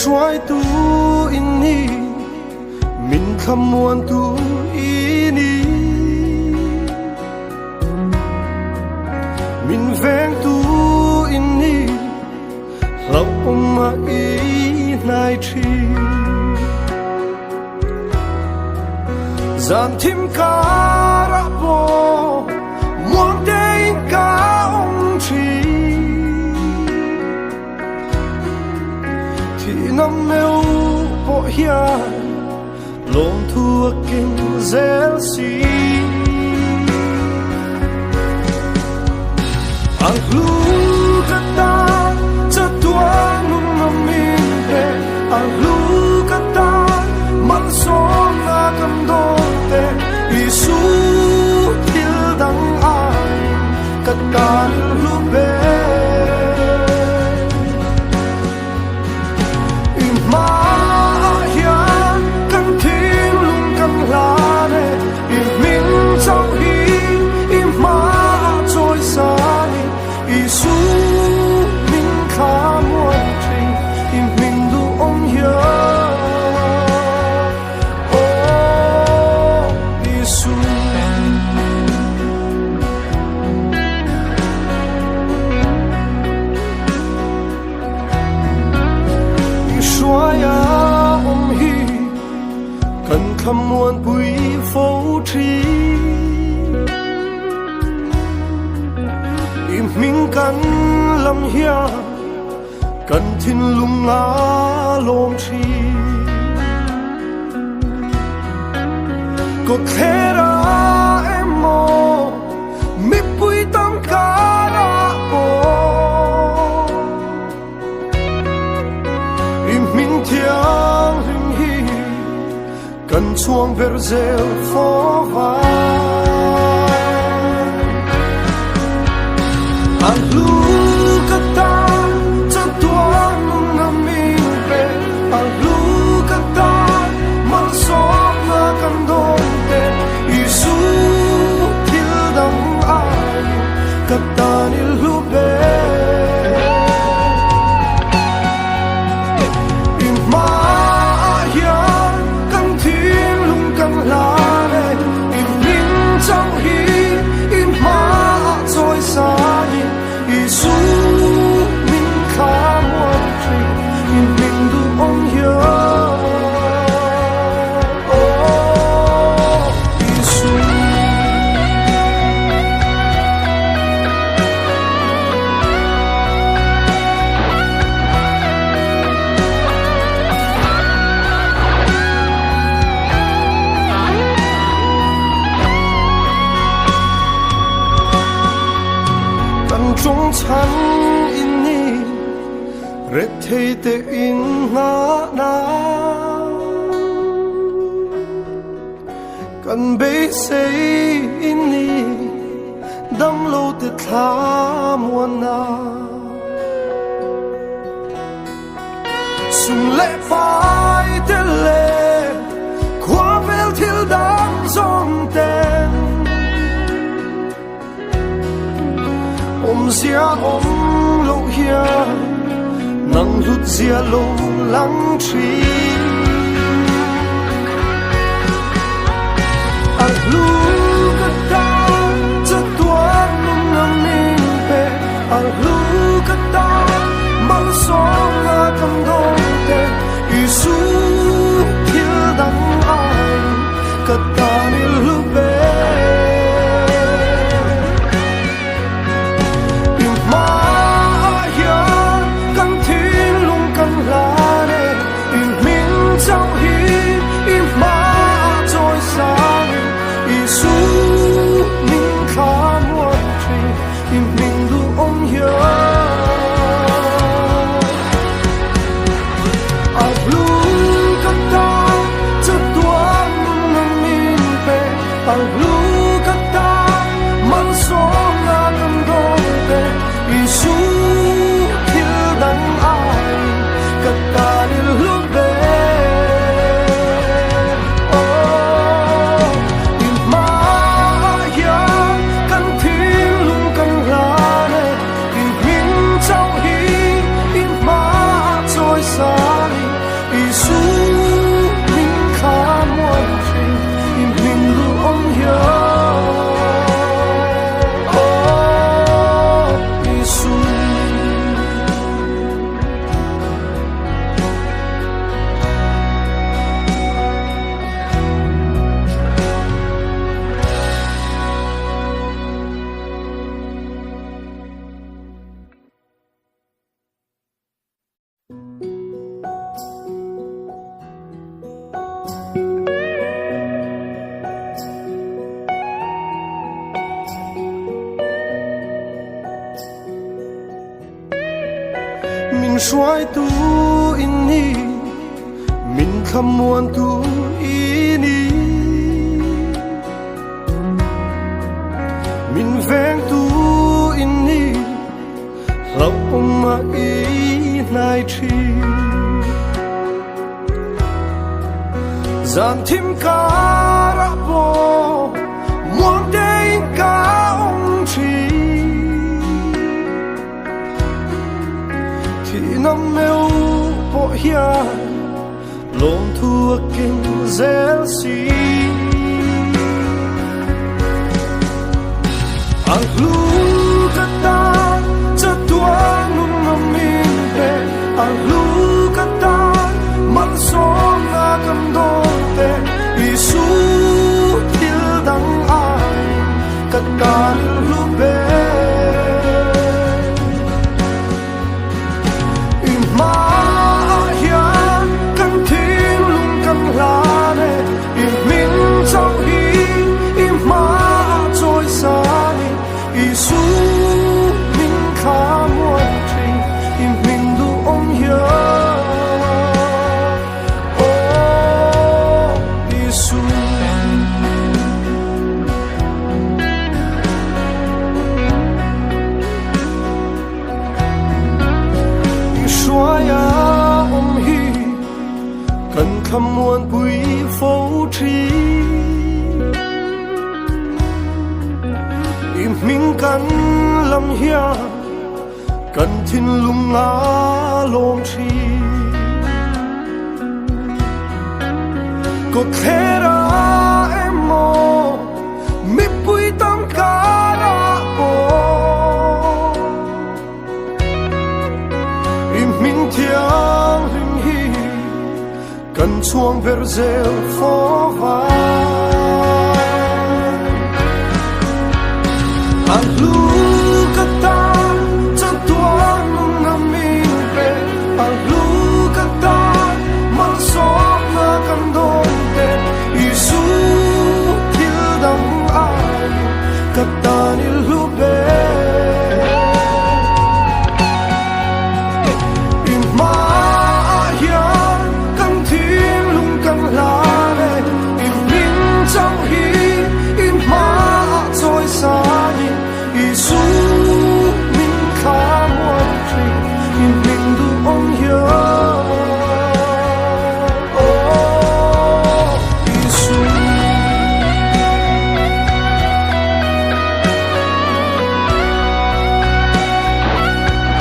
hruaitu in ni, min thlamuantu i ni. Min vengtu in ni, hlauhawm a i hnai thin. Zan thim karah pawh muang tein ka awm thin. Thihna meuh pawh hian lawmthu a keng zel si. A hlu ka tan chatuan nun a min pe, a hlu ka tan malsawmna kan dawn te, Isu thil dang aiin ka tan hlu ber. I hmaah hian kan thinlung kan hlan e, i hming chauh hi i hmaah chawi san i, Isu min thla muan thin, i hming duhawm hian, aw Isu. I hruaia awm hi kan thlamuanpui fo thin. I hming kan lam hian kan thinlung a lawm thin. Kawtthler ah emaw mipui tam karah pawh i hming thianghlim hi kan chhuang ber zel fo vai. A hlu ka tan chatuan nung a min pe, a hlu ka tan malsawmna kan dawn te, Isu thil dang aiin ka tan i hlu ber. I hmaah hian kan thinlung kan hlan e, i hming chauh hi i hmaah chawi sanin, Isu min thla muan thin, i hming duhawm hian, aw Isu. Kan chung chhan in ni rethei te in nghahna Kan beisei in ni damlo te thla muanna Sum leh pai te leh khua vel thil dang zawng ten Awmzia awm loh hian nang hlut zia lo lang thin. A hlu ka tan chatuan nung a min pe, a hlu ka tan malsawmna kan dawn te, Isu thil dang aiin ka tan i hlu ve. I hmaah hian kan thinlung kan hlan e, i hming chauh hi i hmaah chawi sangin, Isu min thla muan thin, i hming duhawm hian. A hlu ka tan chatuan nun a min pe, a hlu ka tan malsawmna kan dawn te, Isu thil dang aiin ka tan i hlu ber. Isu min kha muan thin i hming duhawm hian Aw Isu. Min hruaitu i ni, min thlamuantu i ni. Min vengtu i ni, hlauhawm a i hnai thin. Zan thim karah pawh muang tein ka awm thin. Thihna meuh pawh hian lawmthu a keng zel si. A hlu ka tan chatuan nun a min pe, a hlu ka tan malsawmna kan dawn te, Isu thil dang aiin ka tan hlu ber. I hmaah hian kan thinlung kan hlan e, i hming chauh hi i hmaah chawi sanin Isu min thla muan thin, i hming duhawm hian Aw Isu. I hruaia awm hi kan thlamuanpui fo thin. I hming kan lam hian kan thinlung a lawm thin. Kawtthler ah emaw mipui tam karah pawh i hming thianghlim hi kan chhuang ber zel fo vai. A hlu ka tan chatuan nunna min pe, a hlu.